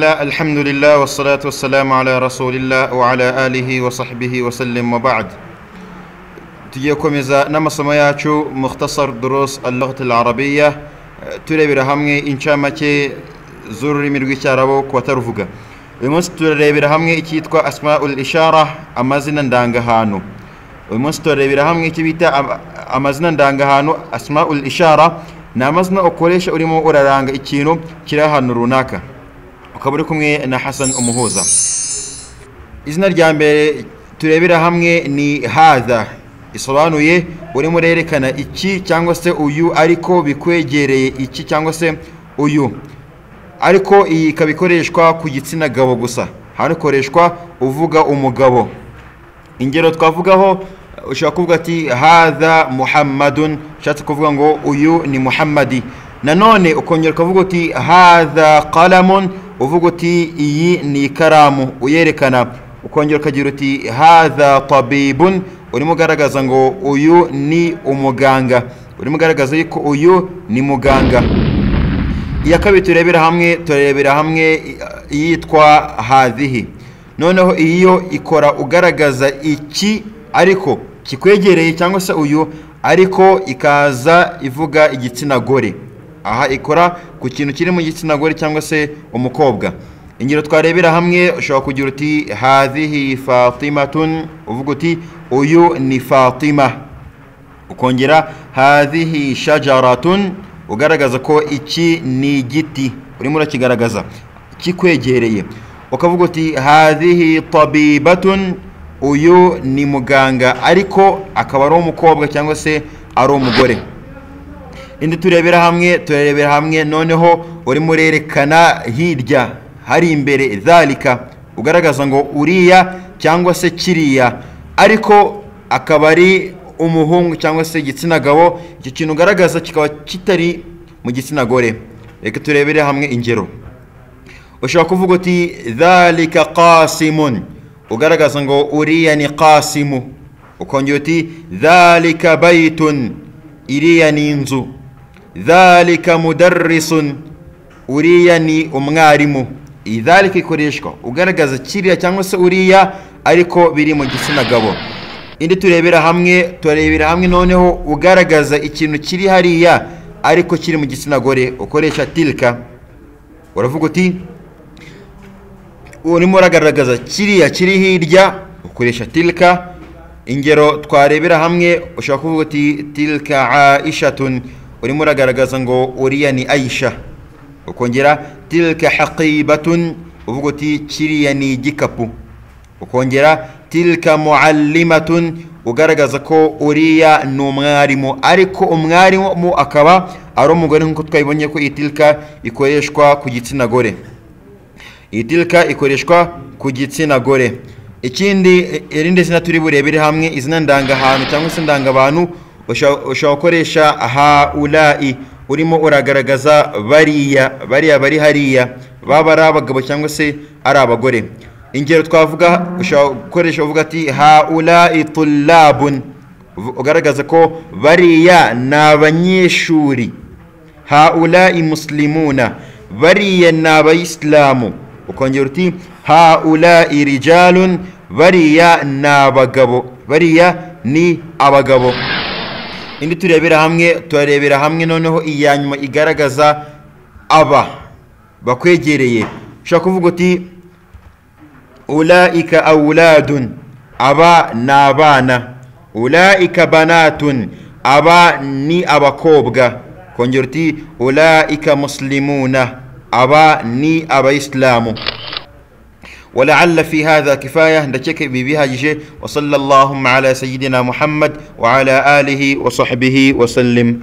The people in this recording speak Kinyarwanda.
الله الحمد لله والصلاة والسلام على رسول الله وعلى آله وصحبه وسلم وبعد. Tugiye gukomeza n'amasomo yacu mukhtasar durus al-lughat al-arabiyya, turebera hamwe incamake z'ururimi rw'icyarabu ku bataruvuga. Uyu munsi turarebera hamwe icyitwa asmaul ishara, amazina ndangahantu. Uyu munsi turarebera hamwe icyo bita amazina ndangahantu. Asmaul ishara ni amazina ukoresha urimo uraranga ikintu kiri ahantu runaka. Ukaba uri kumwe na Hassan Umuhuza. Izina rya mbere turebera hamwe ni hadha, isobanuye urimo urerekana iki cyangwa se uyu, ariko bikwegereye iki cyangwa se uyu, ariko iyi ikaba ikoreshwa ku gitsina gabo gusa. Hano ikoreshwa uvuga umugabo. Ingero twavugaho, ushobora kuvuga ati hadha Muhammadun, ushatse kuvuga ngo uyu ni Muhammadi. Nanone ukongera ukavuga uti hadha qalamun, uvuga uti iyi ni ikaramu, uyerekana. Ukongera ukagira uti hadha tabibun, urimo ugaragaza ngo uyu ni umuganga, urimo ugaragaza yuko uyu ni muganga. Iya kabiri turebera hamwe, turebera hamwe iyitwa hadhihi. Noneho iyo ikora ugaragaza iki ariko kikwegereye cyangwa se uyu, ariko ikaza ivuga igitsina gore. Aha ikora ku kintu kiri mu gitsina gore cyangwa se umukobwa. Ingero twarebera hamwe, ushobora kugira uti hadhihi Fatimatun, uvuga uti uyu ni Fatima. Ukongera hadhihi shajaratun, ugaragaza ko iki ni igiti, urimo urakigaragaza kikwegereye. Ukavuga uti hadhihi tabibatun, uyu ni muganga, ariko akaba ari umukobwa cyangwa se ari umugore. Indi turebera hamwe, turebera hamwe noneho urimo urerekana hirya hari imbere dhalika, ugaragaza ngo uriya cyangwa se kiriya, ariko akaba ari umuhungu cyangwa se igitsina gabo. Icyo kintu ugaragaza kikaba kitari mu gitsina gore. Reka turebere hamwe ingero. Ushobora kuvuga uti dhalika Qasimun, ugaragaza ngo uriya ni Qasimu. Ukongera uti dhalika baytun, iriya ni inzu. Dhalika mudarrisun, uriya ni umwarimu. Idhalika ikoreshwa ugaragaza kiriya cyangwa se uriya, ariko biri mu gitsina gabo. Indi turebera hamwe, turebera hamwe noneho ugaragaza ikintu kiri hariya ariko kiri mu gitsina gore, ukoresha tilka. Uravuga uti urimo uragaragaza kiriya kiri hirya, ukoresha tilka. Ingero twarebera hamwe, ushobora kuvuga uti tilka Aishatun, urimo uragaragaza ngo uriya ni Aisha. Ukongera tilka haqibatun, uvuga uti kiriya ni igikapu. Ukongera tilka muallimatun, ugaragaza ko uriya ni umwarimu, ariko umwarimu akaba ari umugore, nk'uko twabibonye ko iyi tilka ikoreshwa ku gitsina gore. Iyi tilka ikoreshwa ku gitsina gore. Ikindi, irindi zina turi burebere hamwe, izina ndangahantu cyangwa se ndangabantu, ushobora gukoresha haulai, urimo uragaragaza bariya, bariya bari hariya, baba ari abagabo cyangwa se ari abagore. Ingero twavuga, ushobora gukoresha uvuga ati haulai tullabun, ugaragaza ko bariya ni abanyeshuri. Haulai muslimuna, bariya ni abayisilamu. Ukongera uti haulai rijalun, bariya ni abagabo, bariya ni abagabo. Indi turebera hamwe, turebera hamwe noneho iya nyuma igaragaza aba bakwegereye. Ushobora kuvuga uti ulaika auladun, aba ni abana. Ulaika banatun, aba ni abakobwa. Kongera uti ulaika muslimuna, aba ni abayisilamu. ولعل في هذا كفاية. ndakeka ibi bihagije. وصلى اللهم على سيدنا محمد وعلى آله وصحبه وسلم.